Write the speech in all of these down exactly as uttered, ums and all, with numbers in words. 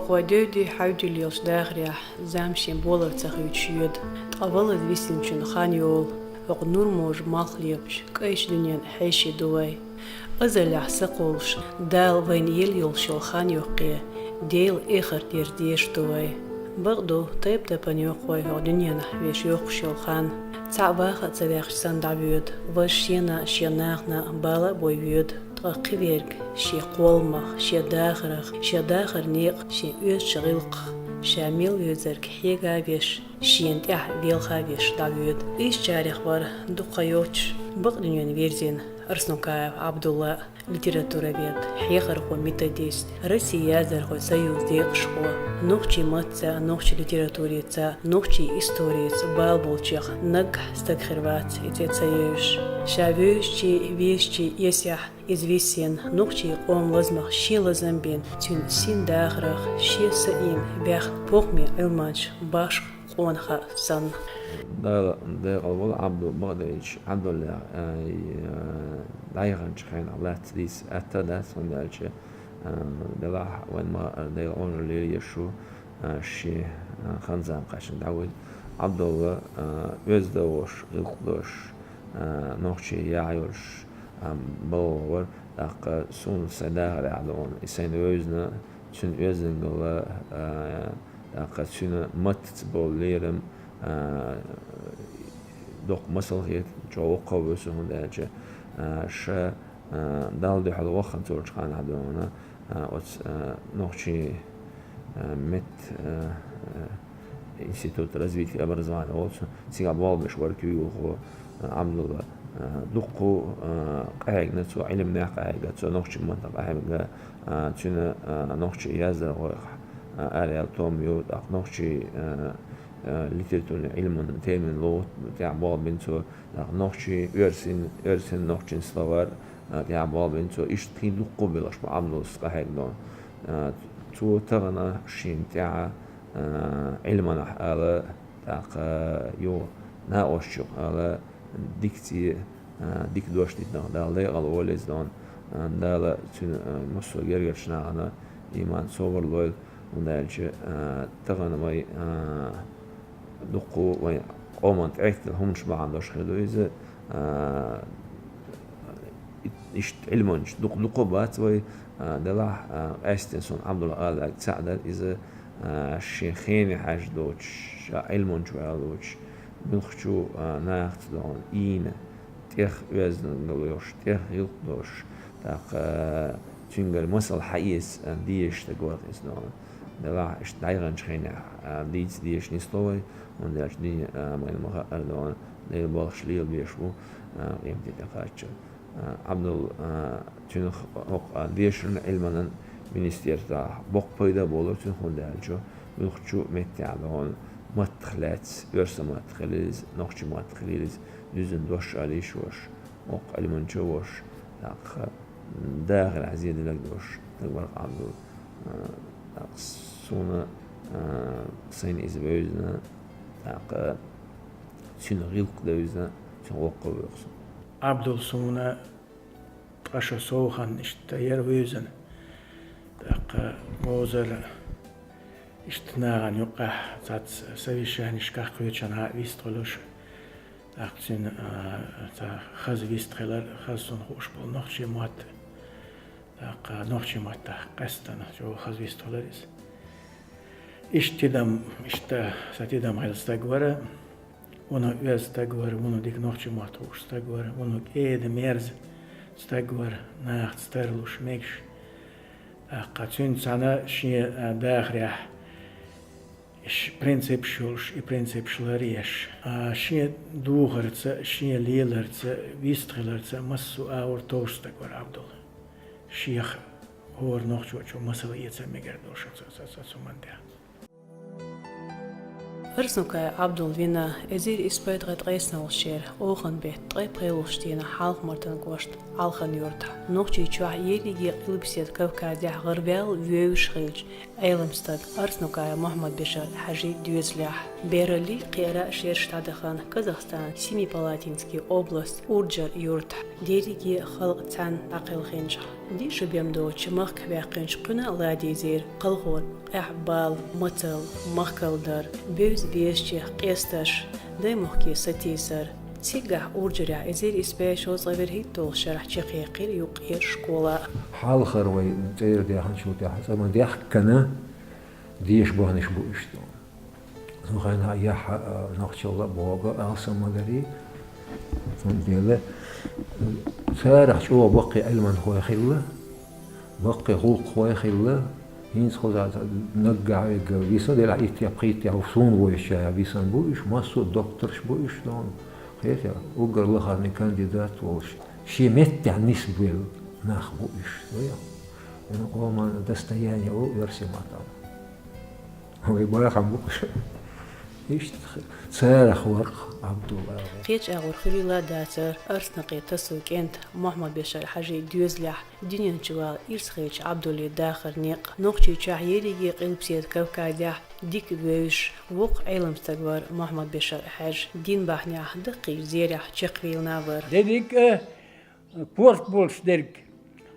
Хой девди хьайвдийла йолчу дахарехь зама шен болар ца хуьйцуш йоьду, ткъа валлаза висинчун хан йолу, хӀокху нур можа малх лепачу кӀайчу дуьненан хьеший ду вай. Азаллехь сакхуьлуш, Дала вайна елла йолуш йолу хан йоккхий, Делан эхарт дерза дезаш ду вай. Бакъду, тайп-тайпана йоккху вай хӀокху дуьненахь веш йоккхуш йолу хан. Цхьаъ ваха а ца ваьхча санна дӀавоьду, важа шена а, шен нахана а бала а бой воьду. Ткъа кхиверг шен кхолламах, шен дахарах, шен дахаран некъах, шен оьзачу гӀиллакхах, ша мел вевзарг хьега а веш, шена тӀехь велха а веш дӀавоьду. Ишттачарех вара дукха йоцуш бакъдуьненна вирзина Арснукаев Ӏабдулла, литературовед, хьехархо, методист, Россин яздархойн союзан декъашхо, нохчийн маттаца, нохчийн литературица, нохчийн историца бала болчех наггахь стаг хир вац и цӀе ца евзаш. Ша вевзачий, везачий эсехь иза висина, нохчийн къоман лазамах шен лазам бина, цуьнан син дахарх шен са ийна баьхна похӀмин Ӏилманча башха къонах санна. Дала декъала волу Ӏабдул бакъдерг Ӏабдуллах, а, и, а, дӀаяханчу хенахь лаьцна дийца атта а дац, хӀунда аьлча, а, делахь вайн ма-, Делан Ӏожаллера еш ву, а, шен, а, хан-зама кхаьчна дӀавуьйту. Ӏабдулла, а, оьзда а волуш, гӀиллакх а долуш, а, нохчийн яхь йолуш, а, балха вара, тӀаккха суна сайн дахарехь а ду хьуна, и сайна вевзина, цуьнан оьздангалла, а, тӀаккха цуьнан маттаца болу лерам, а, доккха масал хета, чӀогӀа воккхавоьду со, хӀунда аьлча, а, ша, а, Далла дуьхьал вахана цо волчу ханахь ду хьуна, а, оцу, а, нохчийн, а, мет-, а, а, институт развития образования волчу, цигахь болх беш вара куьйгалхо, а, Ӏабдулла, а, дуккха, а, къахьегна цо, Ӏилманех къахьегна цо, нохчийн маттах къахьегна, а, цуьнан, а, нохчийн яздархойх, а, араяьлла том ю, тӀаккха нохчийн, а, а, литературни Ӏилманан терминологи тӀехь болх бина цо, тӀаккха нохчийн, оьрсийн, оьрсийн нохчийн словарь, а, тӀехь болх бина цо, иштта кхин дуккха а белхаш бу Ӏабдуллас къахьегна. А, цо тахана шена тӀехь, а, Ӏилманехь ала, тӀаккха юха накъосташна юкъа ала, дикци, а, дика дош дитинарг Дала декъала волийла иза, а, Дала цуьнан, а, массо а гергарчу нахана иман, собар лойла, хӀунда аьлча, а, тахана вай, а, дуккха вайн къоман тӀехь хӀуманаш бахьана долуш хир ду иза, а, ит-, иштта Ӏилманчаш дукха, дукха бац вай, а, делахь, а, къаьсттина суна Ӏабдулла ала цхьаъ дара иза, а, шен хене хьаьжна доцуш, ша Ӏилманча ваьлла доцуш, муьлххачу, а, нахаца догӀна ийна, тӀех оьздангалла йолуш, тӀех гӀиллакх долуш, тӀаккха, а, цуьнгара масал хьаэца, а, дезаш стаг вара иза догӀна. Делахь иштта дӀаяханчу хенахь, а, дийца дезаш нисло вай, хӀунда аьлча дуьне, а, вайна ма-хаъара догӀна, Делан балхаш лелабеш бу, а, къематде тӀекхаччалц. А, Ӏабдулла, а, цуьнан хӀокху, а, дешаран, Ӏилманан министерствехь боккха пайда а болура цуьнан, хӀунда аьлча муьлххачу меттехь догӀна маттах лаьцна, оьрсийн маттах хилийла иза, нохчийн маттах хилийла иза, дуьззина дош ала йиш йолуш, воккха Ӏилманча а волуш, тӀаккха дахарехь зен дилларг долуш стаг вара Ӏабдулла. А, тӀаккха суна, а, сайна иза вевзина, тӀаккха цуьнан гӀиллакх девзина, цуьнан воккхавоьху со. Ӏабдулла суна ткъа шо сов хан иштта яра вевзина. ТӀаккха вовзар иштта нахана юккъехь цхьацца совещанешкахь кхечанхьа вистхуьлуш. ТӀаккха цуьнан, а, цхьа хаза вистхилар, хаза суна хууш болу нохчийн мотт. ТӀаккха нохчийн маттахь къаьсттина чӀогӀа хаза вистхилар иза. Иштта тидам, иштта сан тидам хилла стаг вара, вуно оьзда стаг вара, вуно дика нохчийн мотт хууш стаг вара, вуно кӀеда-мерза стаг вара, нахаца тарлуш мегаш. ТӀаккха цуьнан цхьана шен, а, дахарехь ш-, принципаш йолуш, и принципаш ларъеш, а, шен духарца, шен леларца, вистхиларца массо а агӀор товш стаг вара Ӏабдулла. Шех хӀора нохчочо масал эца мегар долуш оцу, оцу, оцу хӀуманна тӀехь. Арснукай Ӏабдул вина эзар исс бӀаь ткъаь ткъайоьсналгӀа шера, охан бетта ткъаь пхелагӀча дийнахьа Хьалха-Мартан кӀоштан Хьалхан-Юртахь, Нохчийчохь ерриге Къилбаседа Кавказехь гӀарабаьлла вевзаш хилча Ӏелам стага Арснукаев Мухьаммад-Бешар-Хьаьжин доьзалехь. Бераллий, кхиара шераш дӀадахана Казахстан, Семипалатинский область, Урджар-Юртахь, дерриге халкъ цхьана дӀакхелхинчахь. Дийша бен доцучу махкахь баьккхинчу кхуьнан а ладийзира кхалхор къаьхьа бала, мацалла, махкалла дар, бевза-безачех къестарш, даймохкий сатийсар. Цигахь Урджарехь эзар исс бӀаь шовзткъе вуьрхӀитталгӀачу шарахь чекхъяьккхира юккъера школа. Хьалхара вай цӀера даьхначул тӀаьхьа цӀа ма даьхкина, деша бахнеш бу уьш тхуна. Цу хенахь яхь, а, нохчалла а боху алсам ма дарий. Цундела царах чӀогӀа баккхий Ӏилманхой хилла, баккхий гӀуллакххой хилла. ХӀинца кхузахь наггахь вегга висна, делахь иттех, пхийттех суна вуьйцучарех висна бу уьш, массо а докторш бу уьш, дона. Кхетий, уггар лахарниг кандидат волуш, шен меттехь нисбелла нах бу уьш. Къоман достояние олу оьрсийн маттахь. Вай бахам бу-кх. Иштта царах вара-кх Ӏабдул. Кхечу агӀор хуьлийла дацара Арснукъе тасо кӀентан Мухьаммад-Бешар-Хьаьжин доьзалехь дуьнен чу вала ирс хилча Ӏабдуллин дахаран некъ. Нохчийчохь ерриге Къилбаседа Кавказехь дика вевзаш, воккха Ӏелам стаг вара Мухьаммад-Бешар-Хьаьжа. Дин бахьанехь даккхийчу зерехь чекхвийлина вара. Дерриг а корта болуш дерг,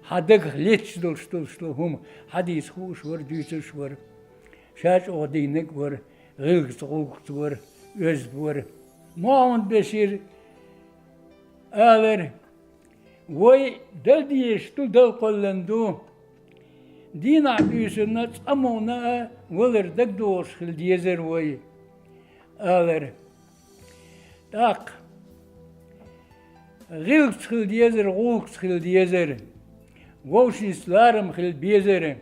хьан дагах леташ долуш долуш долу хӀума хьадийца хууш вара, дуьйцуш вара. Ша чӀогӀа дийнарг вара, гӀиллакхца, гӀуллакхца вара, оьзда вара. Мухьаммад-Бешира алара: «Вай дала дезаш ду, дала кхоьллина ду. Дийнахь буьйсанна цкъа мукъана а валар дагадогӀуш хила дезара вай», — алара. ТӀаккха: «ГӀиллакхца хила дезара, гӀуллакхца хила дезара, вовшашца ларам хила безара,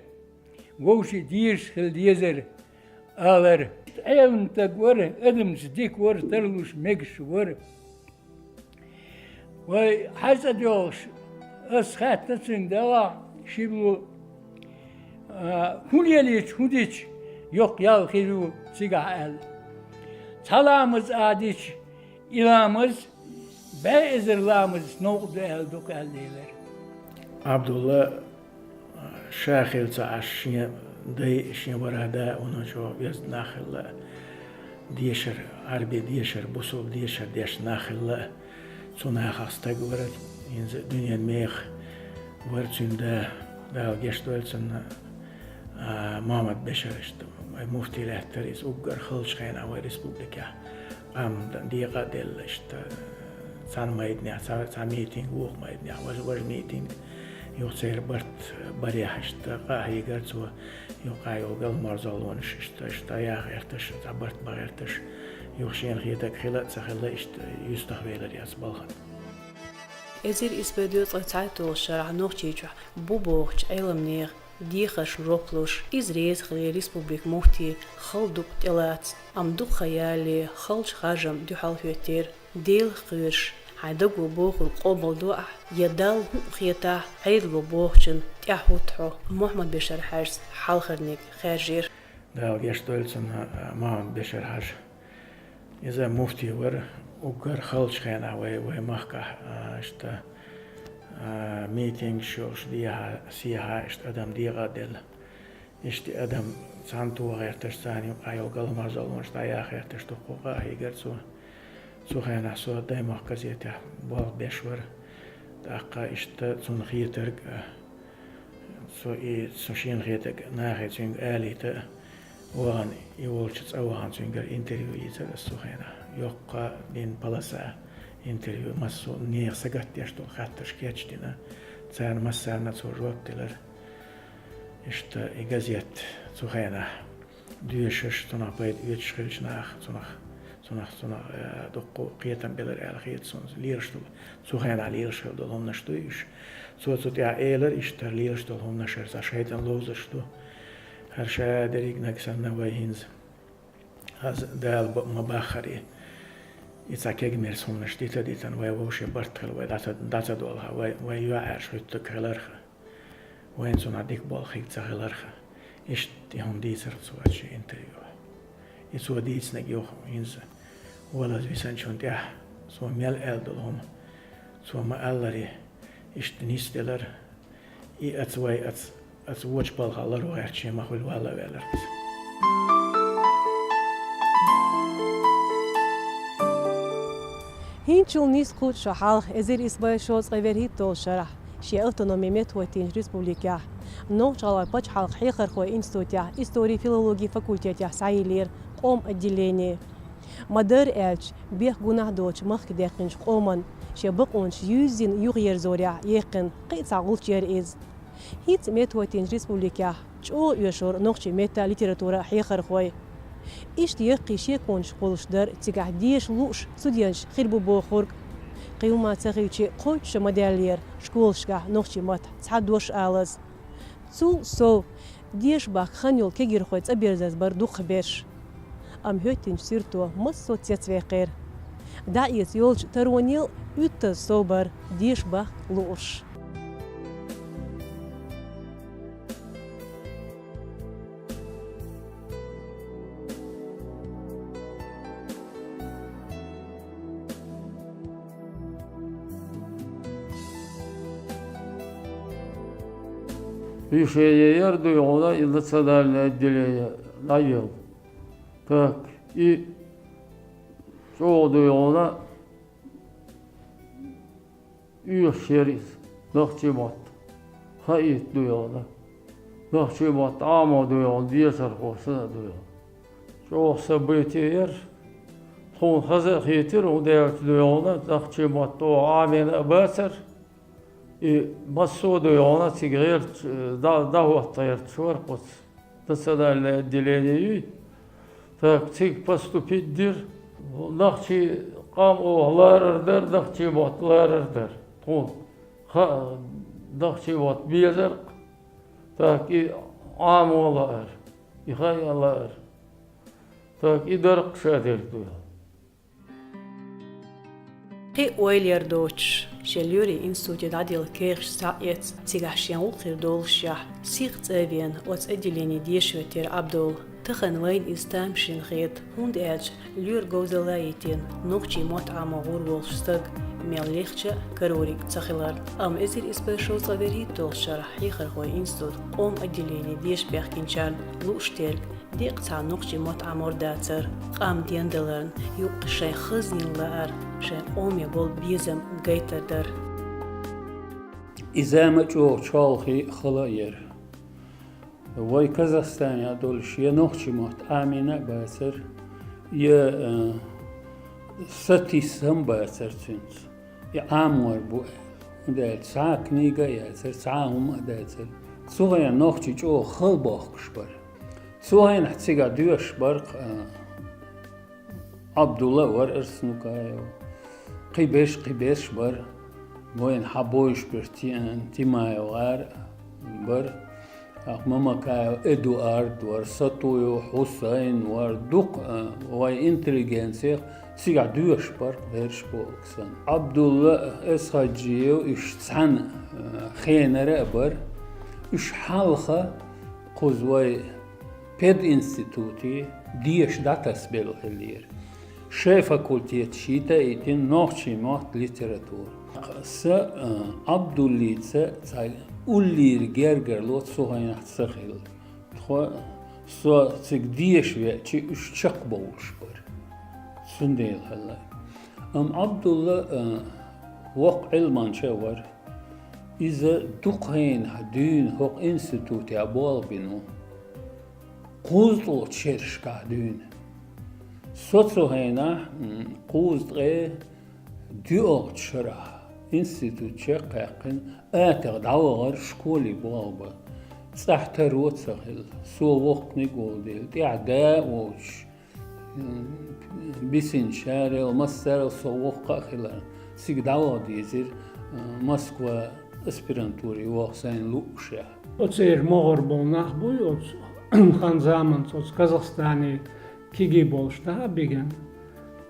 вовшийн дезаш хила дезара», — алара. Ӏелам стаг вара, адамашца дика вара, тарлуш мегаш вара. Вай хьаьжцӀа доьлхуш, ас хаьттина цуьнга, делахь ши лу, а, хӀун лелийча, хӀун дича йоккха ял хир ю цигахь аьлла. Цхьа ламаз а дича, и ламаз бӀе эзар ламазца новкъа ду аьлла ду-кх аьлла элира. Ӏабдулла ша хилла ца Ӏаш, шен дай, шен вархӀ да, вуно чӀогӀа оьзда нах хилла, дешар, Ӏарби дешар, бусалба дешар деш нах хилла, цу нахах стаг вара, хӀинца дуьненан меха вара цуьнан да, Дала гечдойла цунна, а, Мухьаммад-Бешар иштта вай муфти лаьттара, иза уггар халчу хенахь вай республикехь къам декъа а делла иштта, цхьана майданехь, цхьа, цхьа митинг, вукху майданехь, важа, важа митинг, юха церан барт барехь иштта къа а хьийгара цо, юха йолу галморзаллонаш иштта, иштта яха гӀерташ, цхьа барт бан гӀерташ, юха шена хетарг хила а ца хилла, иштта юьстах велира оцу балхана. Эзар исс бӀе доьзткъе цхьайтталгӀачу шарахь Нохчийчохь бу бохучу Ӏеламнехан дехаршна жоп луш, иза реза хилира республикан муфти хала дукъ тӀелаца, амма дукха хан ялале халчу харжамна дуьхьал хӀоьттира. Делах кхоьруш, хьайн даго бохург къобалдо ахь, я Далла хӀуъа хетахь, Ӏедало бохучунна тӀаьхьахӀутту хьо, Мухьаммад-Бешар-Хьаьжас хьалхарниг хаьржира. Дала гечдойла цунна, а, Мухьаммад-Бешар-Хьаьжа. Иза муфти вара, уггар халчу хенахь вай, вай махкахь, а, иштта, а, митингаш йолуш дехьа, сехьа иштта адам декъа а делла. Иштта адам цхьана тоха гӀерташ, царна юкъахь йолу галморзаллонаш дӀаяха гӀерташ дуккха къа а хьийгара цо. Цу хенахь со Даймохк газетехь болх беш вара. ТӀаккха иштта цунна хетарг, а, со и, со шена хетарг нахе цуьнга алийта а, вахана, и волчу цӀа вахана цуьнгара интервью йийцира аса цу хенахь. Йоккха дина полоса интервью, массо а нехан сагатдеш долу хаттарш кечдина. Царна массарна а цо жоп делира. Иштта и газет цу хенахь доьшуш, цунах пайда оьцуш хиллачу наха, цунах, цунах, цунах, э, дуккха кхетам белира аьлла хета суна. Лелаш долу, цу хенахь лелаш хилла долу хӀуманаш дуй уьш. Цо цу тӀехь элира, иштта лелаш долу хӀуманашкара цхьа шайтӀан ловзарш ду. ХӀара ша дерриг наг санна вай хӀинца. Аса Дала б-, ма баххара, и цхьа кегамерса хӀуманаш дита а дитина, вай вовшийн барт хила, вай дӀа ца, дӀа ца долхьа, вай, вай йоӀарш хӀуьттург хиларх. Вайна цунах дика болу хиг ца хиларх. Иштта и хӀума дийцира цо аса шен интервьюхь. И цо дийцинарг юха хӀинца валаза висанчунна тӀехь, цо мел аьлла долу хӀума, цо ма-аллара, иштта нисделар, и оцу вай, оцу, оцу вочу балхах ларван гӀерташ ма хуьлу валла а ваьлларг иза. ХӀинцачул нисса кхузткъа шо хьалха, эзар исс бӀе шовзткъе вуьрхӀитталгӀачу шарахь, шен автономи меттахӀоттийначу республикехь, Нохч-ГӀалгӀайн пачхьалкхан хьехархойн институтехь истори-филологи факультетехь схьаелира къоман отделени. Ма-дарра аьлча, бехк-гунахь доцучу махках даьккхинчу къоман шен бакъонаш юьззина юхаерзорехь яьккхина кхин а цхьа гӀулч яра иза. ХӀинца меттахӀоттийначу республикехь чӀогӀа оьшура нохчийн метта, литература хьехархой. Иштта яккхий шеконаш кхуллуш дара цигахь деша лууш студенташ хир бу бохург. Кхин хӀума ца хилча, кхойтта шо ма даьллера школашкахь нохчийн маттахь цхьа дош алаза. Цул сов, деша бахка хан йолу кегийрхой цӀа берзаза бара дукхахберш. Амма хӀоьттинчу суьрто массо а цецваьккхира. ДӀаэца йолчу таронел уьттазза сов бара деша бахка луурш. Решение яр дуй хьуна и национальное отделение дӀаелла. Так, и чӀогӀа дуй хьуна оьшуш яра иза нохчийн мотт. Хаийта дуй хьуна. Нохчийн мотт Ӏамо дуй хьуна, дезархо санна дуй хьуна. ЧӀогӀа событие яра. Тхуна хаза а хийтира, хӀунда аьлча дуй хьуна, нохчийн мотт оха Ӏамийна а бацара. И массо а дуй хьуна цига гӀерташ, э, дӀа-, дӀахӀотта гӀерташ вара кхуза. Национальное отделение юй. Так, цига поступить дира. Нохчийн къам оха ларар дара, нохчийн мотт ларар дара. Тхуна хаьа нохчийн мотт безар, так, и Ӏамо лаар, и хайа лаар. Так, и дара-кх ша дерг дуй хьуна. Кхин а ойла яр доцуш, шен лоьрийн институте дӀаделла кехаташ схьа а эцна, цигахь шен гӀуллакх хир доллушехь, сиха цӀа а веана, оцу отделене деша хӀоьттира Ӏабдулла. Тахана вайна иза тамашийна хета, хӀунда аьлча лоьра говзалла а йитина, нохчийн мотт Ӏамо гӀур волуш стаг мел лехча а карориг ца хиларна. Амма эзар исс бӀе шовзткъе вуьрхӀитталгӀачу шарахь хьехархойн институт къоман отделене деша баьхкинчарна лууш дерг деккъа цхьа нохчийн мотт Ӏамор дацара, къам дендаларна юккъе шайн хазнина лаар, шайн къоме болу безам гайтар дара. Иза ма чӀогӀа чолхе а, хала а яра. Вай Казахстанехь долуш я нохчийн мотт Ӏамийна а бацара, я, э, сатийсам а бацара цуьнца. И Ӏамор бу аьлла. ХӀунда аьлча цхьа а книга а яцара, цхьа а хӀума а дацара. Цу хенахь нохчий чӀогӀа хала бохкуш бара. Цу хенахь цигахь доьшуш бара, а, Ӏабдулла а вара, Арсанукаев. Кхин берш, кхин берш бара. Вайна хьан бойуш берш Ти-, Тимаев гӀара бара. ТӀаккха Мамакаев Эдуард вара, Сатуев Хьусайн вара, дукха, а, вай интеллигенцех цигахь доьшуш бара берш бохург санна. Ӏабдулла а, Эсхаджиев а уьш цхьана, а, хенара а бара. Уьш хьалха кхуза вай пединституте деша дӀатасабелла хиллера. Шайн факультет шийтта а йитина, нохчийн мотт, литература. Сан, а, Ӏабдуллица цхьа уллера гергарло цу хенахь ца хилла. Тхо, со цига деша веача, уьш чекхбовлуш бара. Цундела хилла. Амма Ӏабдулла, а, воккха Ӏилманча а вара. Иза дукха хенахь дуьйна хӀокху институтехь болх бина ву. КхузткъалгӀачу шерашкахь дуьйна. Со цу хенахь, м, кхузткъе доьалгӀачу шарахь институт чекхъяьккхина, атагӀа дӀавахара школе болх бан. ЦӀахь таро ца хилла, со воккханиг а волу дела, тӀехь да а воцуш, м, бисинчарел, массарел со воккха а хиларна, цига дӀаваха дийзира, м, Москва аспирантуре ваха сайна луушехь. Оцеран могӀара болу нах буй оцу хан-заманца оцу Казахстане кегий болуш дӀа а бигина.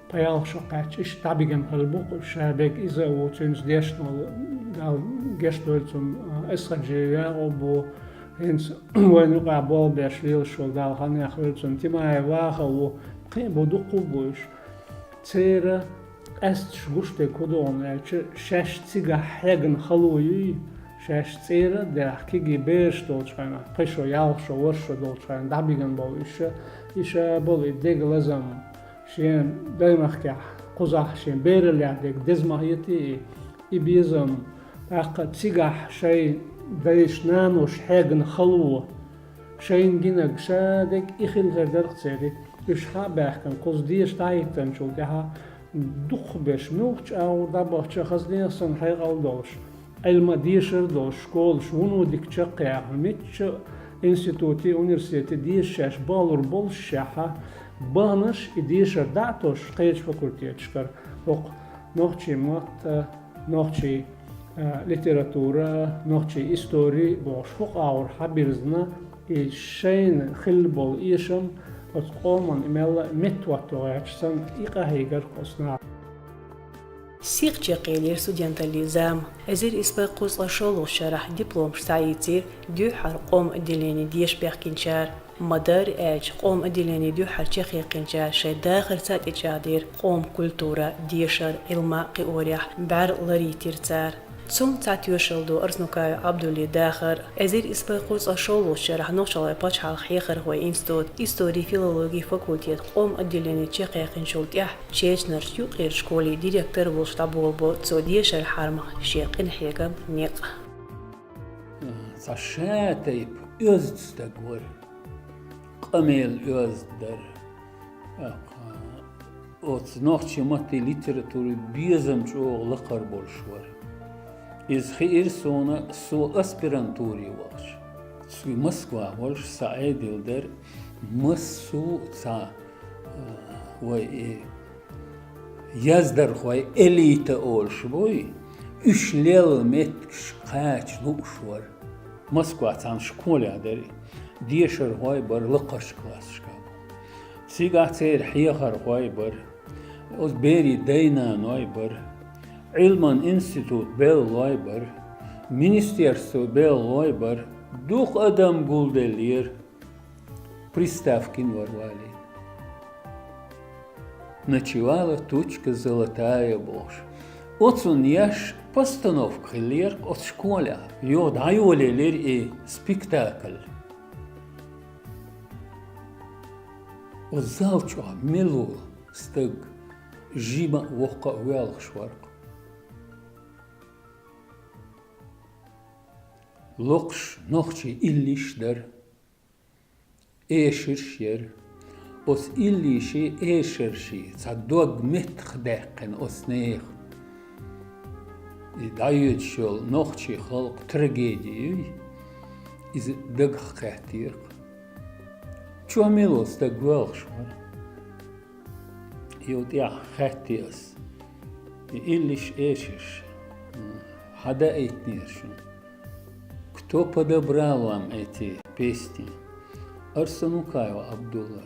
Пхи-ялх шо кхаьчча, иштта дӀабигина хилла бу-кх уьш, Шабег иза а ву, цуьнца дешна волу, Дала гечдойла цунна, Эсхаджиев Якъуб ву, ХӀинца вайна юкъахь болх беш лелаш волу Дала хьанех вуьйцу Тимаев Вахов ву, кхин а бу, дуккха а бу уьш. Церан къаьсташ гуш дерг хӀун ду аьлча, шаьш цигахь хьегна хало юй, шаьш цӀера а даьхна, кегий бераш долчу хенахь, пхи шо, ялх шо, ворхӀ шо долчу хенахь дӀабигна болу уьш, и ша болу и дега лазам, шен даймахкехь кхузахь шен бераллехь дерг деза ма хетий и, и безам, тӀаккха цигахь шайн дайша, наноша хьегна хало, шайна гинарг ша дерг и хилла хир дара-кх церан. Уьш хьа а баьхкина, кхуза деша дӀахӀиттинчул тӀаьхьа дукхахберш муьлххачу агӀор дӀабахча, хаза нехан санна хьекъал долуш, Ӏилма дешар а долуш, школаш вуно дика чекхъяьхна, мичча а институте, университете деша шаьш балур болушшехь, баханарш и дешар дӀа а тосуш кхечу факультеташкара, хӀокху нохчийн мотт а, нохчийн, а, литература а, нохчийн истори а бохуш, хӀокху агӀор хьабирзина, и шайна хилла болу эшам оцу къоман и мелла а меттахӀотто гӀерташ санна, и къахьийгар-кх оцу наха. Сиха чекхъелира студенталлин зама. Эзар исс бӀе кхузткъе шолгӀачу шарахь дипломаш схьаийцира дуьххьара къоман отделенин деша баьхкинчара. Ма-дарра аьлча, къоман отделенин дуьххьара чекхъяьккхинчара шайн дахарца а тӀечӀагӀдира къоман культура, дешар, Ӏилма кхиорехь бӀаьрла ларъяйтира цара. Цунах цхьа тоьшалла ду Арснукаев Ӏабдуллин дахар. Эзар исс бӀе кхузткъе шолгӀачу шарахь Нохч-ГӀалгӀайн пачхьалкхан хьехархойн институтан истори-филологин факультетан къоман отделени чекхъяьккхинчул тӀаьхьа Чечнарчу юккъерчу школе директор волуш дӀаболабо цо дешаран хьарамах шен къинхьегаман некъ. Цхьа ша тайпа оьзда стаг вара. Къамел оьзда дара. Оцу нохчийн маттан, литературин безам чӀогӀа лакхара болуш вара. Иза хиира суна, со аспирантуре вахча. Цу Москва волуш сан Ӏедал дара, массо а цхьа, а, вай и яздархойн элита олуш буй, уьш лелла меттигаш кхача лууш вара. Москва цхьана школехь дара и. Дешархой бара лакхарчу классашкахь. Цигахь церан хьехархой бара. Оцу берийн дай-наной бара. Ӏилман институт беллалой бара. Министерство беллалой бара. Дукха адам гулделлера. Приставкин вара валийна. Ночевала тучка золотая бохуш. Оцунна еш постановка хиллера оцу школехь. Юха дӀайолаелира и спектакль. Оцу зал чохь мила волу стаг жима а, воккха а воьлхуш вара-кх. Локхуш нохчийн иллиш дара. Эшарш яра. Оцу иллиший, эшарший цхьа дог меттах даьккхина оцу нехан. И дӀайоьдуш йолу нохчийн халкъан трагеди юй, иза дагах кхеттера-кх. Чохь мила волу стаг воьлхуш вара. Юха тӀехь хаьттира ас. И иллиш, эшарш, м, хьан даийтинера шуна? Кто подобрал вам эти песни? Арсанукаев Абдулла.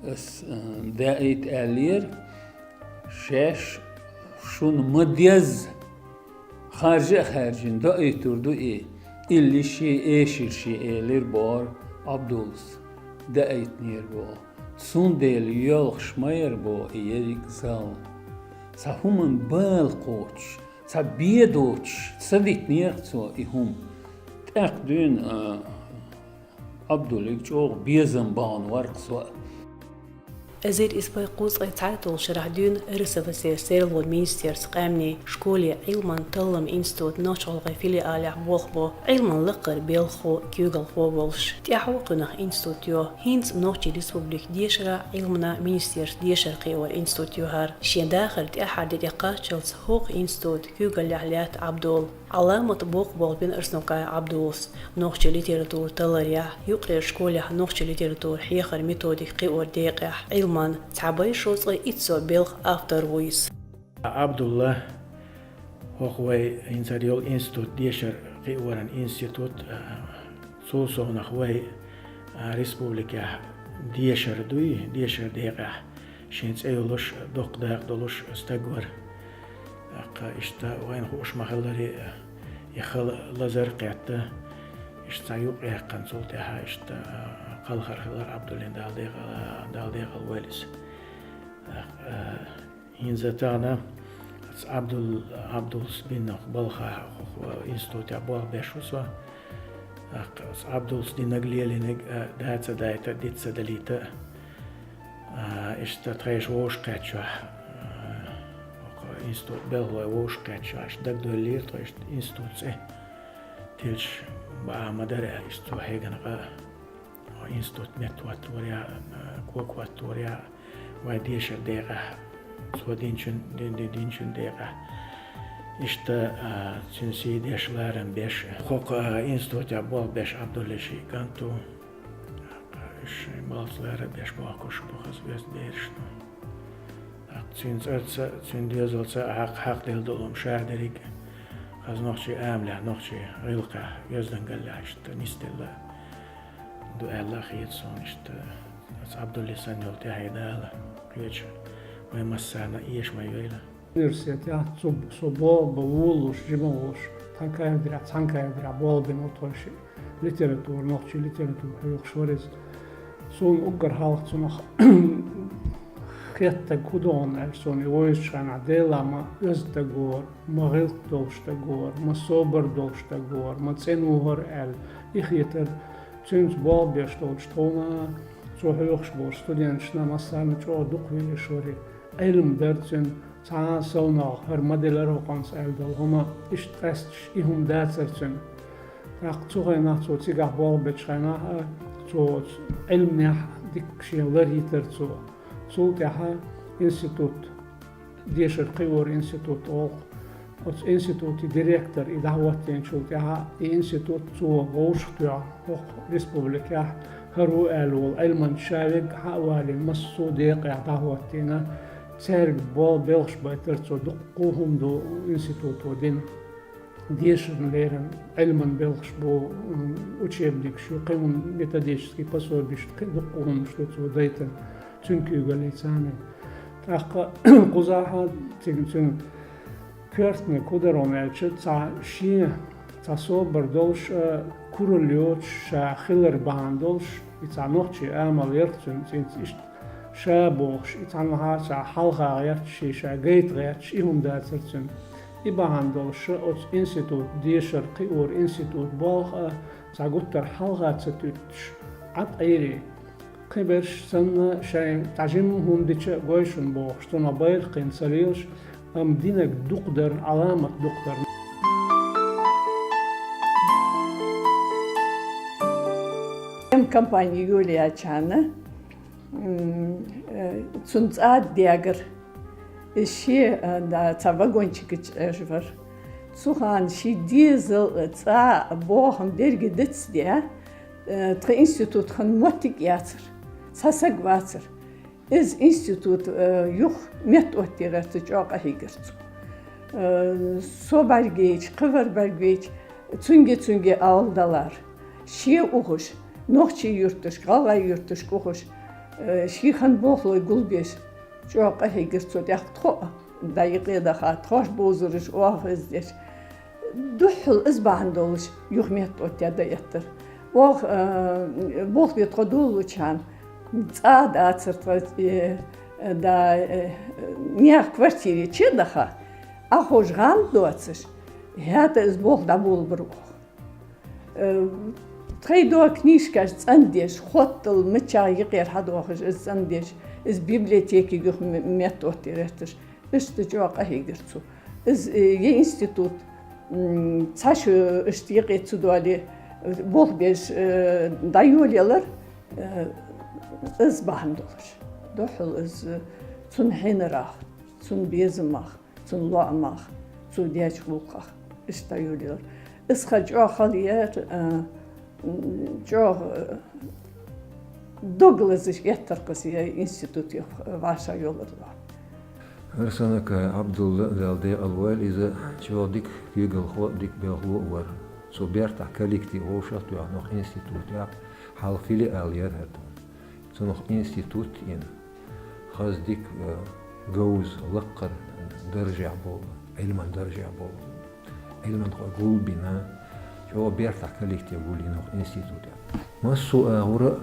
Ас, э, даийта аьллера, шаьш шуна ма-дезза, харжа а хаьржина, даийтур ду и иллиший, эшарший, элира бохура Абдуллас. Даийтинера боху. Цундела йоьлхуш ма яра боху и ерриг зал. Цхьа хӀуманна бала кхочуш, цхьа бен доцуш ца дитинера цо и хӀума. ТӀаккха дуьйна, а, Абдуллига чӀогӀа безам бахана вара-кх со. Эзар исс бӀе кхузткъе цхьайтталгӀачу шарахь дуьйна РСФСР-н серлонан министерствон къаьмнийн школе Ӏилман талламан институт Нохч-ГӀалгӀайн филиалехь болх бо Ӏилман лакхара белхахо, куьйгалхо волуш. ТӀаьхьо кхунах институт йо хӀинца Нохчийн Республикан дешаран, Ӏилманан министерствон дешар кхиоран институт ю хӀара. Шен дахаран тӀаьххьара де тӀекхаччалц хӀокху институтан куьйгаллехь лаьтта Ӏабдулла. Ӏаламат боккха болх бина Арсанукаев Ӏабдуллас нохчийн литература талларехь, юккъерчу школехь нохчийн литературан хьехаран методика кхиоран декъехь, Ӏилманан цхьа бӀе шовзткъе итт со белхан автор ву иза. Ӏабдулла, хӀокху вай хӀинца хӀара йолу институт, дешар кхиоран институт, а, цул совнах вай, а, республикехь дешар дуй, дешаран декъехь шен цӀе йолуш, доккха дакъа долуш стаг вара. ТӀаккха иштта вайна хууш ма-хиллара, и хала лазар а кхетта, Иштта цхьа юкъ яьккхина, цул тӀаьхьа иштта, а, кхалхар хилар Ӏабдуллин, Дала декъала, Дала декъала войла из. ТӀаккха, а, хӀинца тахана оцу Ӏабдул-, Ӏабдуллас бинарг балха, хӀокху институтехь болх беш ву со. ТӀаккха оцу Ӏабдуллас динарг, лелийнарг, а, да ца дайта, диц ца далийта, а, иштта тхайша вовшахкхетчахь, а, хӀокху институт белхалой вовшахкхетчахь, иштта дагадоьллийра тхо иштта институт цӀе. Тилча баа ма дара аьлла, иштта цо хьегна къа, институт меттахӀоттор яа, кога хӀоттор яа, вайн дешар декъехь, цо динчун, дин, дин, динчун декъехь. Иштта, а, цуьнан сий деш, ларам беш, хӀокху, а, институтехь болх беш Ӏабдуллин ши кӀант ву. Уьш шайн балхаца ларам беш бохкуш бу хаза оьзда бераш ду. ТӀаккха цуьнан цӀарца, цуьнан доьзалца хьакха, хьакхаделла долу хӀума ша дерриг а хаза нохчийн амалехь, нохчийн гӀиллакхехь, оьздангаллехь иштта нисделла ду аьлла а хета суна иштта. Аса Ӏабдуллин санна йолу тӀаьхье Дала кхеча вай массарна а эша ма йойла. Университетехь цу, со бо-, бо-, вуо луш, жима волуш, тхан кафедрехь, цхьана кафедрехь болх бина ву тхойшиъ. Литература, нохчийн литература хьоьхуш вара иза. Суна уггар хьалха цунах хеттарг хӀун ду аьлча, суна и вевзачу хенахь, Дела ма оьзда стаг вара, ма гӀиллакх долуш стаг вара, ма собар долуш стаг вара, ма цӀена ву хӀара аьлла, и хетара. Цуьнца болх беш долчу тхуна, цо хьоьхуш болчу студенташна массарна чӀогӀа дукха везаш вара. Ӏилма дара цуьнан, цхьа а совнагӀа хӀара ма делара хӀокхунца аьлла долу хӀума, иштта къаьсташ и хӀума дацара цуьнан. ТӀаккха цу хенахь цо цигахь болх бечу хенахь а, цо оцу Ӏилманехь дикка шен ларйитара цо. Цул тӀаьхьа институт, дешар кхиоран институт олу. Оцу институтан директор и дӀахӀоттийначул тӀаьхьа и институт цо вовшахтоьхна хӀокху республикехь, хӀара ву аьлла волу Ӏилманча ша верг а хьа а валийна, массо а декъехь дӀахӀоттийна, цаьрга бо-, белхаш байтара цо, дуккха а хӀума ду институто дина. Дешарна леррина Ӏилман белхаш бу, м, учебникаш ю, кхин хӀума, методический пособиш, кхин дуккха а хӀуманаш ду цо дайтина, цуьнан куьйгаллица а. ТӀаккха кхузахь а цига цуьнан коьртаниг хӀун дара аьлча, цхьа шен, цхьа собар долуш а, куралла йоцуш ша хилар бахьана долуш, и цхьа нохчийн амал яра цуьнан, цӀинца иштта ша бохуш, и цхьанхьа а ша хьалха гӀерташ, и ша гайта гӀерташ, и хӀума дацара цуьнан. И бахьана долуш а оцу институт, дешар кхиоран институт болх а цхьа гуттар хьалха ца туьттуш, Ӏад Ӏийре. Кхиберш санна, шайн цхьа жимма хӀума дича а гой шуна бохуш, цунах байракх кхин ца лелаш, амма динарг дукха дара, Ӏаламат дукха дара. М, компания йолаечхьана, м, э, цунна цӀа а дегара. И шен, э, да, цхьа вагончикачу Ӏеш вара. Цу хана шен дезал, э, цӀа а бохам дерриге дицде, э, тхан институт хан моттиг а яцара. Цхьа саг вацара. Иза институт, э, юха меттаоттаярца чӀогӀа къахьийгара цо. Э, со бӀаьргейча, кхин вар бӀаьргейча, цуьнге-цуьнге алгадалар. Шен ухуш, нохчийн юьрташка, гӀалгӀайн юьрташка ухуш, э, шен хан болхлой гулбеш, чӀогӀа къахьийгара цо. ТӀаккха тхо а дӀа юкъе даха, тхоьш бовзараш оха хездеш. Дуьххьал иза бахьана долуш юха меттаоттаде дӀаэттара. Оха, э, болх бе тхо долучхьана, цӀа а дацара тхо, э, да, э, нехан квартире чу а даха, Ӏахуш гӀан а доцуш, хӀаьта иза болх дӀаболабара оха. Э, тхайн догӀу книжкаш цӀандеш, хоттал миччахь юкъера хьадохуш, иза цӀандеш, иза библиотеке юха м-, меттаоттаяр гӀерташ, иштта чӀогӀа къахьийгара цо. Иза, э, я институт, м, цхьа шу иштта юкъе ца доале, болх беш, э, дӀайолаялар, э, иза бахьана долуш. Дуьххьал иза цунна хьенарах, цунна безамах, цунна лоӀамах, цо дечу гӀуллакхах иштта йолаелира. Иза хан чӀогӀа хала яра, а, м, чӀогӀа, а, дог лазаш эттара-кх иза я институт юха вӀашагӀйоллар. ХӀара санна Ӏабдулла, Дала декъала войла, иза чӀогӀа дика куьйгалхо а, дика белхало а вара. Цу бертахь коллектив вовшах а тоьхна, хӀокху институтехь хьалха филиал яра хӀара. Цунах институт йина, хаза дика, э, говза, лакхара даржехь болу, Ӏилман даржехь болу, Ӏилманхой гулбина, ЧӀогӀа бертахь коллектив гулйина оха институтехь. Массо а агӀора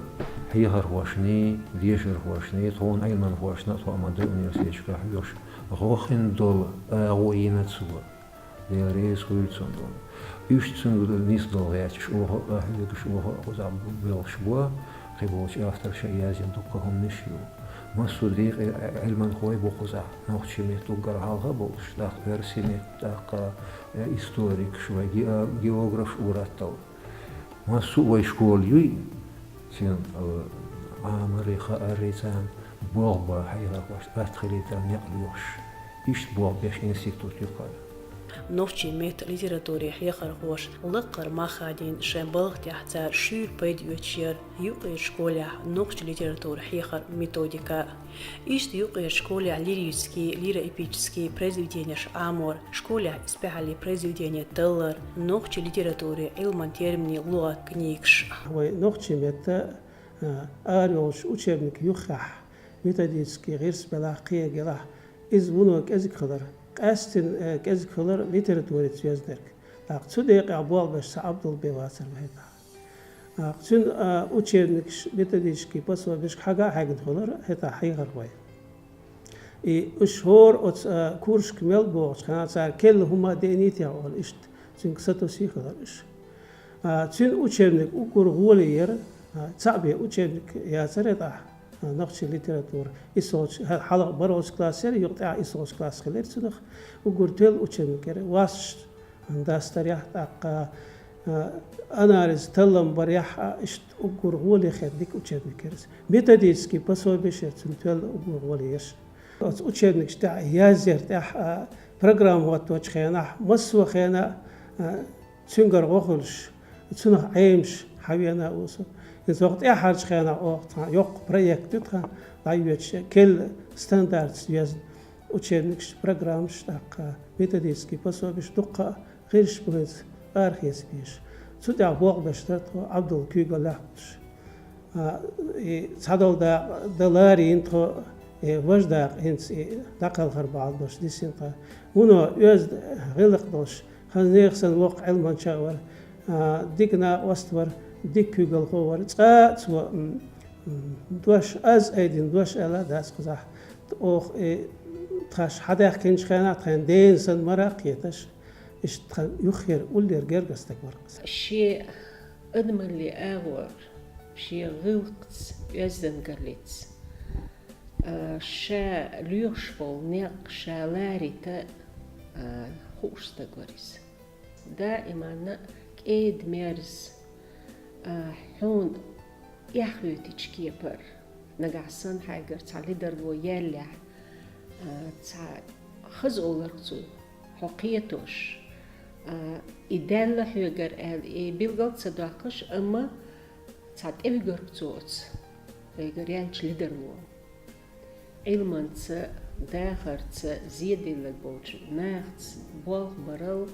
хьехархошний, дешархошний, тхуна Ӏилманхошна а, тхо ма ду университеташкахь хьоьхуш, гӀо хин долу агӀо йина цо. Дела реза хуьлда цунна. Уьш цуьнга нисдала гӀерташ, оха а хьоьгуш, оха а кхузахь боьлхуш бу, кхиболчу авторша яздина дуккха хӀуманаш ю. Массо а декъе Ӏилманхой бу кхузахь, нохчийн меттан уггар хьалха болуш, тӀаккха оьрсийн меттан, тӀаккха, э, историкаш вай, ге-, географаш уггар атталла. Массо а вай школа юй, цуьнан, э, Ӏамарий, хаарий царна болх бан хьехархошна атта хилийтаран некъ лоьхуш. Иштта болх беш институт ю кхара. Нохчийн меттан, литературин хьехархоша лаккхара мах хадийна шайн балха тӀехь цара шуьйра пайда оьцуш яра юккъерчу школехь нохчийн литературан хьехаран методика. Иштта юккъерчу школехь лирический, лиро-эпический произведенеш Ӏамор, школехь исбаьхьаллин произведени таллар, нохчийн литературин, Ӏилманан терминийн лугӀат книгаш. Вай нохчийн меттан, а, арайолчу учебник юххехь, методический гӀирс белахь, кхин а гелахь, иза вуно кӀезиг хилар. Къаьсттина, э, кӀезиг хилар литературица йоьзнарг. ТӀаккха цу декъехь болх беш цхьа Ӏабдулла бен вацар вай хӀетахь. ТӀаккха цуьнан, а, учебникаш, методический пособешка хьага а хьегна хилар хӀетахь хьехархой. И уьш хӀора оцу, а, курсашка мел богӀучу хенахь цара керла хӀума а деънийта олу иштта, цуьнга сатосий хилар уьш. А, цуьнан учебник уггар гӀоле яра, а, цхьаъ бен учебник яцара тӀехь, а, нохчийн литература. ИсолгӀачу, хьа-, хьалха бархӀолгӀачу класс яра, юха тӀехь исолгӀачу класс хилира цунах. Уггар тоьлла учебник яра. Васташ дастарехь, тӀаккха, а, анализ, таллам барехь а, иштта уггар гӀоле хир дика учебник яра иза. Методический пособеш яра цуьнан тоьлла уггар гӀоле ерш. Оцу учебникаш тӀехь язъяр тӀехь, а, программа хӀотточу хенахь, массо а хенахь, а, цуьнгара гӀо хуьлуш, цунах Ӏемаш хьан вена а ву со. Иза оха тӀаьхьарчу хенахь оха тхан йоккха проект ю тхан, дӀайоьдуш, керла стандартца йоьзна учебникаш, программаш, тӀаккха методический пособеш дуккха а гӀирсаш бу хӀинца арахеца безаш. Цу тӀехь болх беш дара тхо Ӏабдуллин куьйгаллехь а болуш. А, и цхьадолу дакъа дан ларийна тхо, и важа дакъа хӀинца и дӀакхалхар бахьана долуш дисина тхан. Вуно оьзда гӀиллакх долуш, хаза нехан санна воккха Ӏилманча а вара, а, дика накъост вара, дика куьйгалхо вара. Цкъа а цо, м, м, дош, аз айдина дош аьлла а дац кхузахь. Оха и тхаьш хьадаьхкинчу хенахь тхайн дена санна мара а кхеташ, иштта тхан юххера уллера гергара стаг вара кхузахь. Шен адамаллин агӀор, шен гӀиллакхца, оьздангаллица, а, ша лоьхуш болу некъ ша ларита, а, хууш стаг вара иза. Даиманна кӀеда-мерза, а, хьуна эхь хьоьтича кепара, нагахь санна хьайгара цхьа ледарло яьллехь, а, цхьа хаза олург цо, хьо кхетош, а, и даьлла хьоьгара аьлла, и билгал а ца доккхуш, амма цхьа тӀевигург цо оцу хьоьгара яьллачу ледарло. Ӏилманца, дахарца зеделларг болчу нахаца болх барал,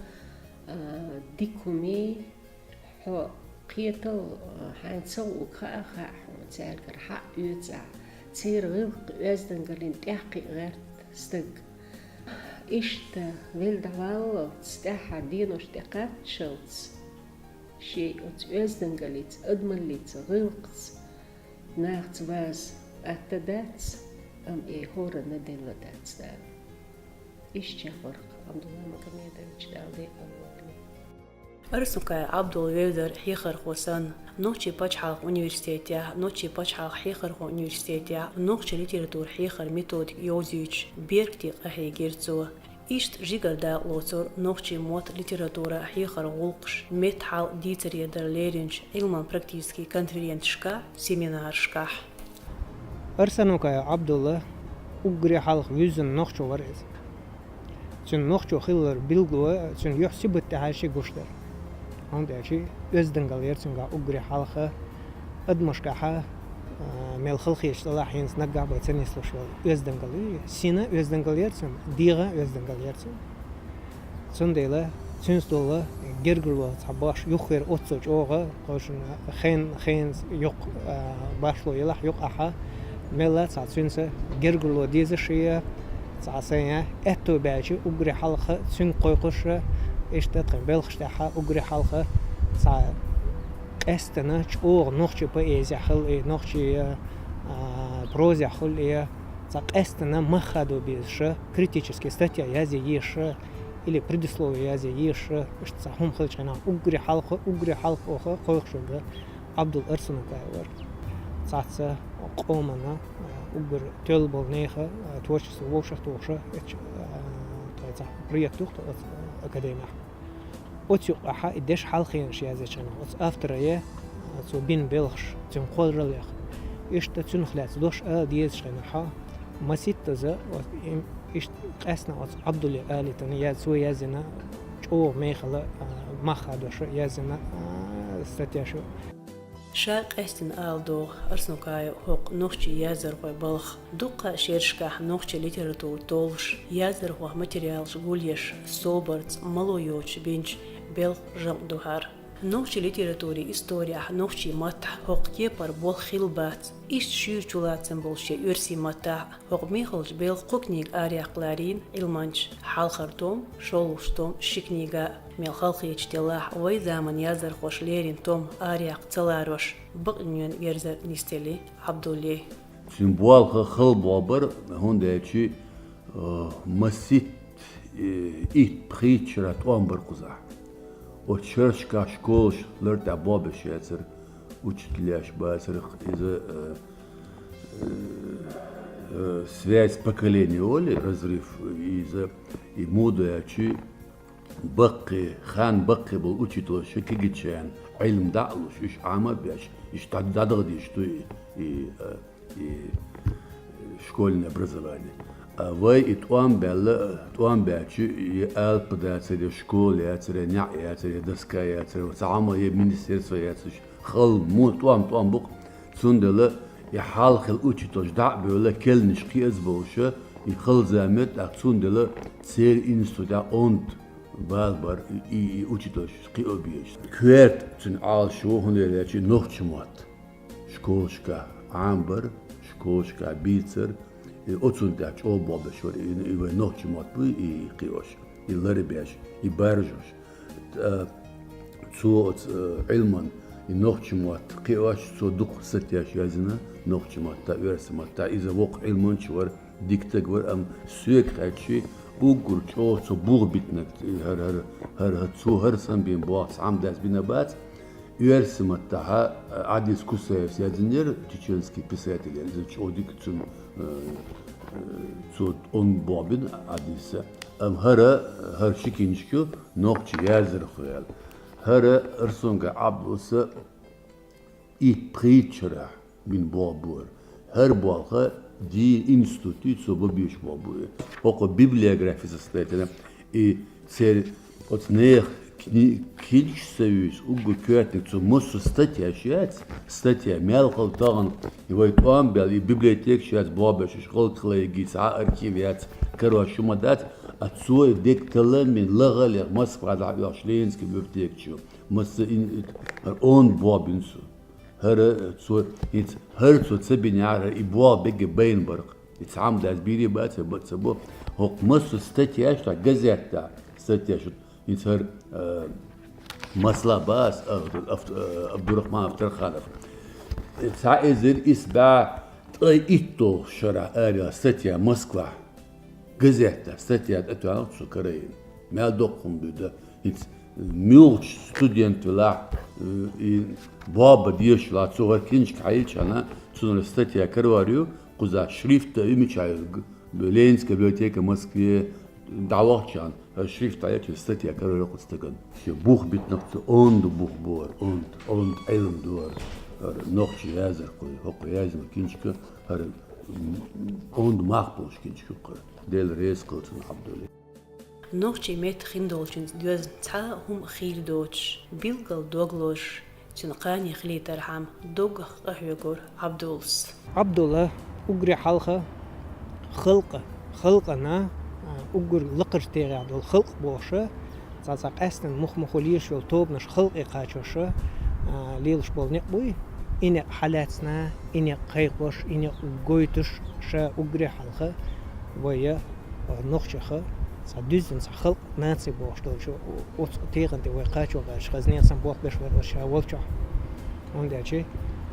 а, дика хӀумий, хьо кхетал, а, хьайна ца гӀуг хаа а хаьа хьуна, цаьргара хьаъ оьцу ахь, церан гӀиллакх, оьздангаллин тӀаьхьакхиа гӀерта стаг. Иштта велла дӀаваллалц, тӀаьххьара денош тӀекхаччалц, шен оцу оьздангаллица, адамаллица, гӀиллакхца, нахаца ваза атта дац, амма и хӀоранна делла дац Дала. Иштта чекхвара Ӏабдулла Магомедович, Дала декъал войла. Арсанукаев Ӏабдулла вевзар хьехархо санна, Нохчийн пачхьалкхан университетехь, Нохчийн пачхьалкхан хьехархойн университетехь нохчийн литературин хьехаран методика йовзуьйтуш, беркате къахьегира цо. Иштта жигара дакъа лоцура нохчийн мотт, литература, хьехаран гӀуллакхаш меттахьал дийцаре дара леринчу Ӏилман-практически конференцешкахь, семинарашкахь. Арсанукаев Ӏабдулла уггаре хьалха вуьззина нохчо вара иза. Цуьнан нохчо хилар билгало цуьнан юьхь-сибат тӀехь ши гуш дара. ХӀунда аьлча оьздангалла яра цуьнгахь уггаре хьалха, адамашкахьа, а, мел халахеташ цӀа лахь хӀинца наггахь бен ца нислуш йолу оьздангалла ю. Сина оьздангалла яра цуьнан, дегӀан оьздангалла яра цуьнан. Цундела цуьнца долу гергарло цхьа баш юххера оццул чӀогӀа, кхошна хен, хенца юккъе, а, башло елахь юккъехьа, мелла а цхьа цуьнца гергарло дезаш я, цхьа сайн аьтто баьлча уггаре хьалха цуьнга кхойкхуш, иштта тхан белхаш тӀехьа уггаре хьалха Цхьа къаьстина чӀоагӀа нохчий поэзехь хилла, нохчий, а, прозехь хилла, цхьа къаьстина мах хадо безаш, критически статья язъе езаш, или предисловие язъе езаш, иштта цхьа хӀума хилча хьанах уггаре хьалха, уггаре хьалха оха кхойкхуш верг Ӏабдул Арсанукаев вар. Цхьацца къомана, а, уггар тоьлла болу нехан, а, творчество вовшахтухуша, эцу, а, тхайн цхьа проект ду-кх тхо оцу академехь. Оцу юкъахь и дешан хьалхенаш язъечу хенахь, оцу авторе, а, цо бина белхаш, цуьнан кхоллараллех. Иштта цуьнах лаьцна дош ала дезачу хенахь, масийттаза, оц-, им, иштта къаьстина оцу Ӏабдуле алийтина, я цо язйина, чӀогӀа мехала, а, мах хадош язйина, а, статьяш ю. Ша къаьстина ала догӀу Арсанукаев хӀокху нохчийн яздархойн балха. Дуккха а шерашкахь нохчийн литература толлуш, яздархойн материалаш гулъеш, собарца, мало йоцуш бинчу белхан жамӀ ду хӀара. Нохчийн литературин исторехь нохчийн маттахь хӀокху кепара болх хилла бац. Иштта шуьйра чулацам болуш я оьрсийн маттахь а. ХӀокху мехалчу белхан кхо книга арахьа ларийна Ӏилманча. Хьалхара том, шолгӀачу том ши книга а. Мел халахеташ делахь а, вайн заманан яздархоша леррина том арахьа ца ларош, бакъйина верзар нисделла Ӏабдуллин. Цуьнан болх хала болх бара, хӀунда аьлча, э, масийтта, э, итт-пхийтта шарахь тӀом бара кхузахь. Оцу шерашкахь школаш лар тӀехь болх беш яцара, учителяш бацара, иза, э, э, э, связь поколений олу, разрыв, иза, и муха ду аьлча, баккхий, хан баккхий болу учителаш кегийчарна Ӏилма дӀа а луш, уьш Ӏама а беш, уьш дӀа-, дӀадахьа дезаш ду и, и, э, и школьное образование. А вай и тӀом баьлла, тӀом баьлча, и алапа дацара, я школа яцара, я неӀ яцара, я доска яцара, цхьа Ӏама, я министерство яцара, хала, муха тӀом, тӀом бу-кх. Цундела и хьалха хилла учителаш дӀа а бевлла, керланаш кхиаза болуша, и хала зама, тӀаккха цундела церан институтехь онда бала бара и, и, и учителаш кхио безаш. Коьрта цуьнан Ӏалашо хӀун дара аьлча, нохчийн мотт школашкахь Ӏамабар, школашкахь бийцар, и оцунна тӀехь чӀогӀа болх беш вара, и, и вайн нохчийн мотт буй, и кхиош, и ларбеш, и баржош. ТӀа цо оцу, э, Ӏилманан и нохчийн мотт кхиош, цо дукха статьяш язйина нохчийн маттахь, оьрсийн маттахь. Иза воккха Ӏилманча вара, дика стаг вара, амма соьга хаьттича, уггар чӀогӀа цо бух битинарг, хӀара, хӀара, хӀара, хӀара, цо хӀара санна бина болх цхьа Ӏамадас бина бац. Оьрсийн маттахь, э, Ӏадис Кусаевс язйинера, чеченский писатель, иза чӀогӀа дика цуьнан, э, э, цо онда болх бина Ӏадиса. Амма хӀара, хӀара ши киншка ю, нохчийн яздархой аьлла. ХӀара Арсанукаев Ӏабдулса итт-пхийтта шарахь бина болх бара. ХӀара болх дийна институтехь цо бан безаш болх бара. ХӀокху библиографи составить йина, и церан оцу нехан кни-, книгаш ца вуьйцу, уггар коьртаниг цо массо а статьяш яц, статья мел хала тахана, и вай тӀом баьлла, и библиотекаш яц болх беш, уьш гӀалгӀай хилла йигий, цхьа архив яц, карош хӀума дац, а цо и дерг талламийн лахалех Москва дӀа а оьхуш Ленинский библиотека чу. Масса ин-, хӀара онда болх бина цо. ХӀара цо, хӀинца хӀара цо ца бинехь, хӀара и болх берриге байна бара-кх. И цхьа Ӏамадас бийр бац, я бан ца бо. ХӀокху массо а статьяш тӀехь, газетехь статьяш, хӀинца хӀара, э, масала боху ас, э, Ав-, э, Абдурахманов Тарханов. Цхьа эзар исс бӀе ткъе итталгӀачу шарахь араяьлла статья Москвахь. Газетехь статья тӀетоьхна цо карийна. Мел доккха хӀума ду дан. ХӀинца муьлххачу студент велахь, э, и болх бан дезаш велахь, цо хӀара киншка хьаелча, цунах статья карор ю, кхузахь шрифт а ю, мичахь ю, Ленинская библиотека Москве дӀавахча, хӀара шрифт хьаелча, статья карор ю кху стагана. Шен бух битинарг цо, онда бух бора, онда, онда Ӏилма дора, хӀара нохчийн яздархой, хӀокхо язйина киншка, хӀара, м, онда мах болуш киншка ю-кх хӀара. Дела реза хуьлда цунна, Ӏабдуллин. Нохчийн меттан хиндолчуьнца доьзна цхьа а хӀума хийла доцуш, билггал дог лозуш, цуьнан кхане хилийтархьама доггах къахьоьгура Ӏабдуллас. Ӏабдулла уггаре хьалха халкъа, халкъана, а, уггар лакхарчу тегӀехь долу халкъ бохуша, цхьа-цхьа къаьстина мух-мухула езаш йолу тобанаш халкъе кхачоша, а, лелаш болу некъ буй, и некъ хьалаьцна, и некъ кхайкхош, и некъ гойтуш ша уггаре хьалха вай, а, нохчаха Цхьа дуьззина цхьа халкъ, наци бохуш долчу оцу тегӀан тӀе вай кхачо гӀерташ, Хазнехан санна болх беш вара оцу ша волчохь. ХӀунда аьлча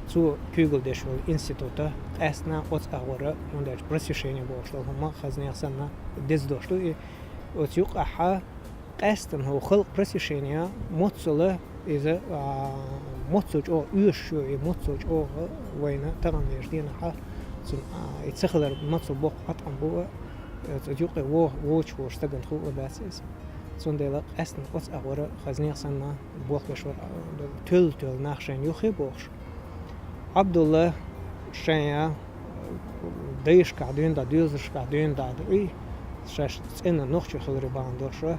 цо куьйгалла деш йолу института къаьстина оцу агӀора, хӀунда аьлча просвещение бохуш долу хӀума Хазнехан санна деза долуш ду и. Оцу юкъахь къаьстина хӀокху халкъан просвещение моццала иза, а, моццал чӀогӀа оьшуш ю, и моццал чӀогӀа вайна таханлерчу дийнахь цуьнан, а, и ца хилар моццал боккха къотӀам бу, а, оцу юкъе вогӀу, вочу волчу стагана хуур дац иза. Цундела къаьстина оцу агӀора Хазнехан санна болх беш вара, а, тоьлла-тоьлла нах шайна юххе бохуш. Ӏабдулла шайн дайшкахь дуьйна дӀа, доьзалшкахь дуьйна дӀа а дуьй, шаьш цӀена нохчий хиларе бахьана долуш,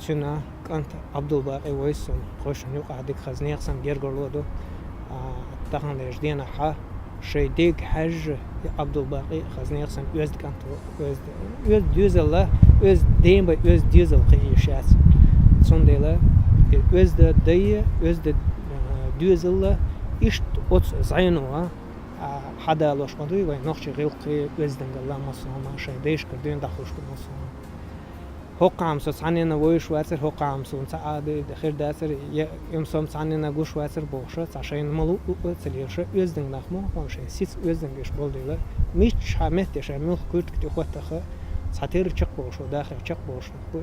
цуьнан кӀант Ӏабдулбакъи вайсун, кхойшун юкъахь дика Хазнехан санна гергарло ду. А, таханлерчу дийнахь шайн дега хьаьжжа, и Ӏабдулбакъи Хазнехан санна оьзда кӀант ву, оьзда, оьзда доьзалла, оьзда ден бен, оьзда доьзал кхин йиш яц. Цундела и оьзда дай, оьзда, а, доьзалла иштта оцу зӀено, а, хьадалош ма дуй вайн нохчий гӀиллакхе, оьздангалла массо а хӀума шайн дайшкара дуьйна дӀахуш ду массо а хӀума. ХӀокху хьамсо цхьаннена вовзаш вацара, хӀокху хьамсо ца Ӏа де хир дацара, я имсом цхьаннена гуш вацара бохуша, цхьа шайна ма луъу а ца лелаша, оьзданг нах ма хӀокху шайн сица оьзданг еш болу дела, миччахьа метте шайн муьлхха куьртиг тӀе хӀоттаха, цхьатерра чекхболуш ву, дахар чекхболуш ву,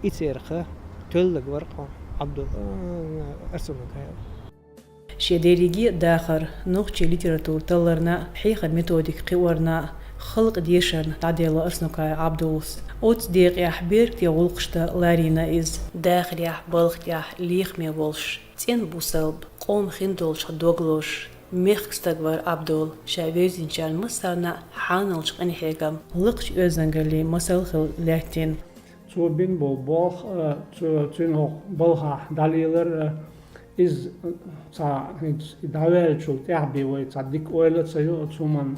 и церах тоьллаг вара кху Ӏабдул-, а, Арсанукаев. Шен дерриге а дахар, нохчийн литература талларна, хьехаран методика кхиорна, халкъан дешарна дӀаделла Арсанукаев Ӏабдулас. Оцу декъехь беркате гӀуллакхашна ларийна иза. Дахарехь, балха тӀехь лехаме волуш, цӀена бусалба, къоман хин долчух дог лозуш, мехкан стаг вара Ӏабдул, ша вевзинчарна массарна а хьаналчу къинхьегам, лакхачу оьздангаллин масал хила лаьттина. Цо бина болу болх а, цо, цуьнан хӀокху балхахь дӀалелар а, иза цхьа хӀинца и дӀаваьллачул тӀаьхьа бен вай цхьа дика ойла а ца йо оцу хӀуманна.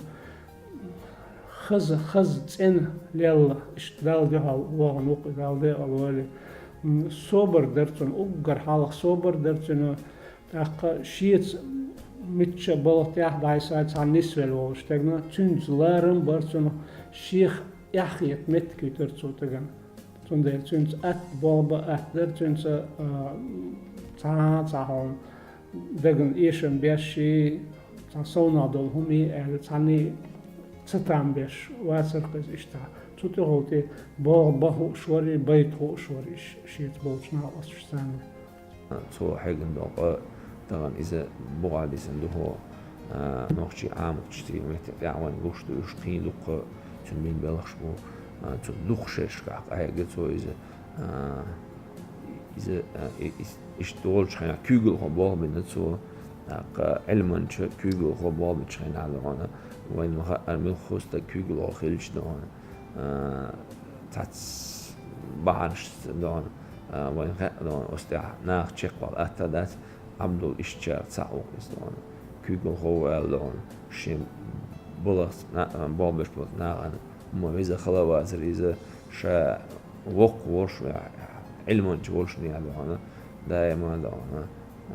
Хаза, хаза цӀена лелла, иштта Далла дуьхьал вахана ву-кх и, Далла декъала войла. М, собар дара цуьнан, уггар хьалха собар дара цуьнан, тӀаккха шеца мичча балха тӀехь дӀасса цхьа нисвелла волчу стеган, цуьнца ларам бара цунах, шех эхь хета меттиг юьтура цу стагана. Цундела цуьнца атта болх бан атта дара, цуьнца, а, цхьа а цхьа хьуна дагна эшам беш, цхьа совнах долу хӀума аьлла, цхьанний ца там беш вацара-кх иза иштта. Цу тӀехула тӀе болх бан хууш вара, байта хууш вара иш-, шеца болчу накъосташца цхьаьна. Цо хьегна долу къа тахана иза бухахь дисина ду хӀокху, а, нохчийн Ӏаматаш, церан меттан тӀаьхьа вайна луш ду уьш, кхин дуккха цуьнан бина белхаш бу, а, цу дукха шерашкахь къахьегна цо иза, а, иза, а, и-, ис-, иштта долчу хенахь куьйгалхо болх бина цо, тӀаккха Ӏилманча куьйгалхо болх бинчу хенахь а дохана, вайна ма-хаъара муьлхха стаг куьйгалхо хилча дохана, а, цхьацца бахьанашца дохана, а, вайна хаьа дохана, оцу тӀехь наха чекхвала атта дац, Ӏабдул иштта цхьаъ ву-кх иза дохана. Куьйгалхо ву аьлла дохана, шен балхаца на-, болх беш болчу нахана хӀумма веза хала вацара иза, ша воккха волуш, Ӏилманча волуш нехь дохана, даима а дохана,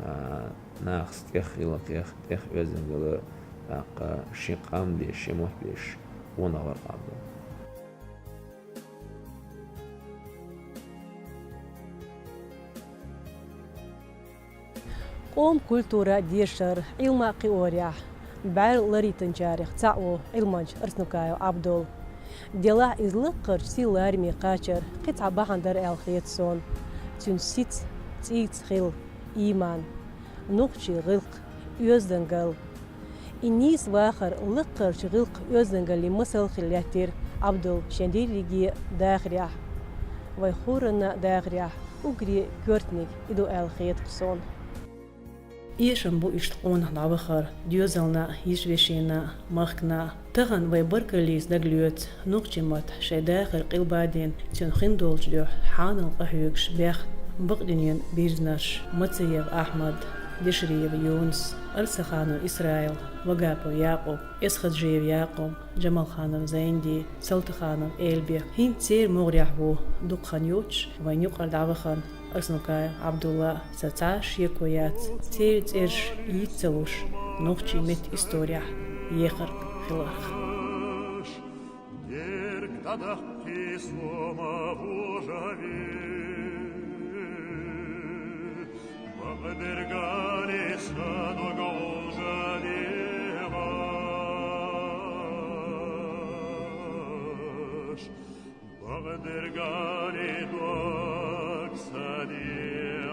а, нахаца тӀех гӀиллакхех, тӀех оьздангалла, тӀаккха шен къам деш, шен мотт деш, вонах вара Ӏабдул. Къоман культура, дешар, Ӏилма кхиорехь, бӀаьрла ларъийтинчарех цхьаъ ву Ӏилманча Арсанукаев Ӏабдул. Делахь иза лаккхарчу сийлахь лараме кхачар кхин цхьа бахьана дара аьлла хета суна. Цуьнан сица, цӀийца хилла ийман, нохчийн гӀиллакх, оьздангалла. И нийса вахар лаккхарчу гӀиллакх-оьздангаллин масал хила лаьттира Ӏабдул шен дерриге а дахарехь. Вайн хӀоранна а дахарехь уггаре коьртаниг и ду аьлла хета-кх суна. Эшам бу иштта къонах дӀавахар доьзална а, йижа-вешина а, махкана а. Тахана вай баркаллица дагалоьцу нохчийн маттахь шайн дахар къилбадина, цуьнан хин долчу дуьхьа хьанал къахьоьгуш бехна бакъдуьненан бирзинарш Мациев Ахьмад, Дешириев Юнус, Арсаханов Исраил, Вагапов Якъуб, Эсхаджиев Якъуб, Джамалханов Зайнди, Салтаханов Эльбек. ХӀинца церан могӀарехь ву дукха хан йоцуш вайна юкъара дӀавахана Арсанукаев Ӏабдулла. Сан цхьа а шеко яц церан цӀераш йиц ца луш нохчийн меттан историяхь ехарг хиларх. АдахъхӀи сомавужави, бакъдергали садуг гӀужадигъаш, бакъдергали дог садилади.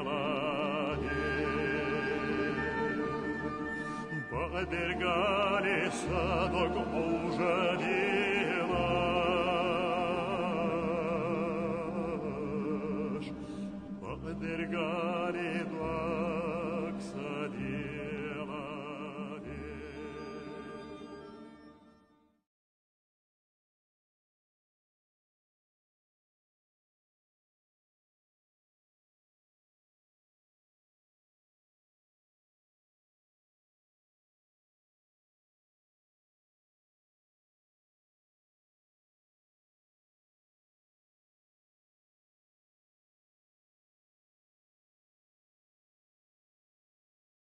Бакъдергали садуг гӀужадилаш, бакъдергали